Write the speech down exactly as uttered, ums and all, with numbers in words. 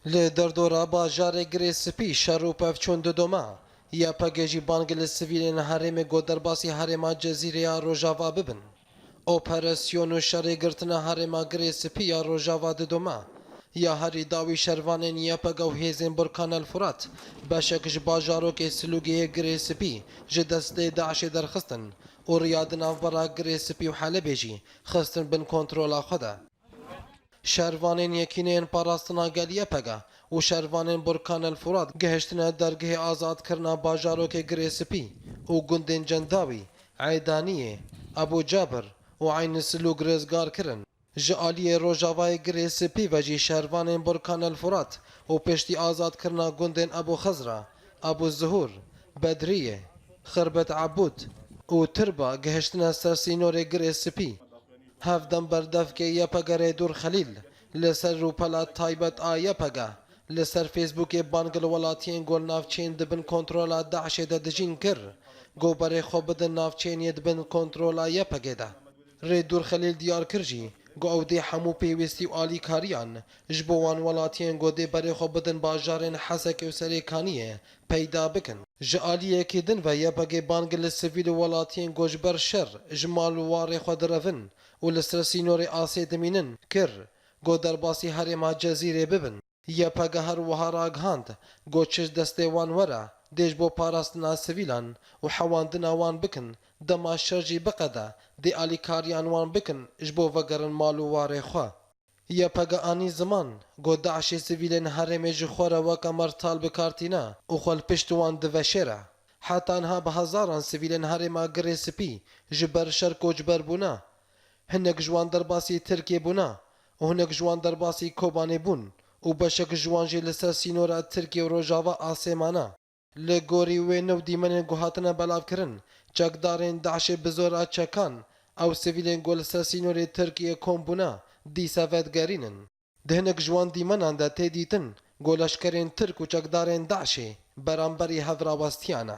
Li derdora bajarê Girê Spî şer û pevçûn didome. Y P G jî bang li sivîlên herêmê got derbasî herêma Cezîrê ya Rojava bibin. Operasyon û şerê girtina herêma Girê Spî ya Rojava didome. Ya herî dawî şervanên Y P G û hêzên Burkan El Furat beşek ji bajarokê Silûgê yê Girê Spî ji destê DAIŞê derxistin û riya di navbera Girê Spî û Helebê jî xistin bin kontrola xwe de. Şervanên Yekîneyên Parastina Gel Y P G û şervanên Burkan El Furat gihiştine dergehê azadkirina bajarokê Girê Spî û gundên Cendawî, Eydaniyê, Ebû Cabir û Eyn Silûg rizgar kirin. Ji aliyê Rojavayê Girê Spî ve jî şervanên Burkan El Furat û piştî azadkirina gundên Ebû Xizra, Ebû Zuhûr, Bedriyê, Xirbet Ebûd û Tirba gihiştine ser sînorê Girê Spî. Hevdem berdevkê Y P G Rêdûr Xelîl li ser rûpela taybet a Y P G li ser Facebookê bang li welatiyên ku li navçeyên di bin kontrola DAIŞê de dijîn kir, ku berê xwe bidin navçeyên yê di bin kontrola Y P G de. Rêdûr Xelîl diyar kir jî, ku ew dê hemû pêwîstî û alîkariyan ji bo wan welatiyên ku dê berê xwe bidin bajarên Hesekê û Serêkaniyê peyda bikin. Ji aliyekî din ve Y P G bang li sivîl û welatiyên ku ji ber şer ji mal û warê xwe direvin û li ser sînorê asê dimînin kir, ku derbasî herêma Cezîrê bibin. Y P G her wiha ragihand, ku çi ji destê wan were, dê ji bo parastina sivîlan û hewandina wan bikin, dema şer jî biqede, dê alîkariyan wan bikin ji bo vegerin mal û warê xwe. Y P G anî ziman, ku DAIŞê sivîlên herêmê ji xwe re weke mertal bi kar tîne û xwe li pişt wan diveşêre. Heta niha bi hezaran sivîlên herêma Girê Spî ji ber şer koçber bûne. Hinek ji wan derbasî Tirkiyê bûne û hinek ji wan derbasî Kobanê bûn û beşek ji wan jî li ser sînora Tirkiye û Rojava asê mane. Li gorî wê nû dîmenên ku hatine belavkirin, çekdarên DAIŞê bi zora çekan ew sivîlên ku li ser sînorê Tirkiyê kom bûne, dîse vedigerînin. Di hinek ji wan dîmenan de tê dîtin ku leşkerên Tirk û çekdarên DAIŞê beramberî hev rawestiya ne.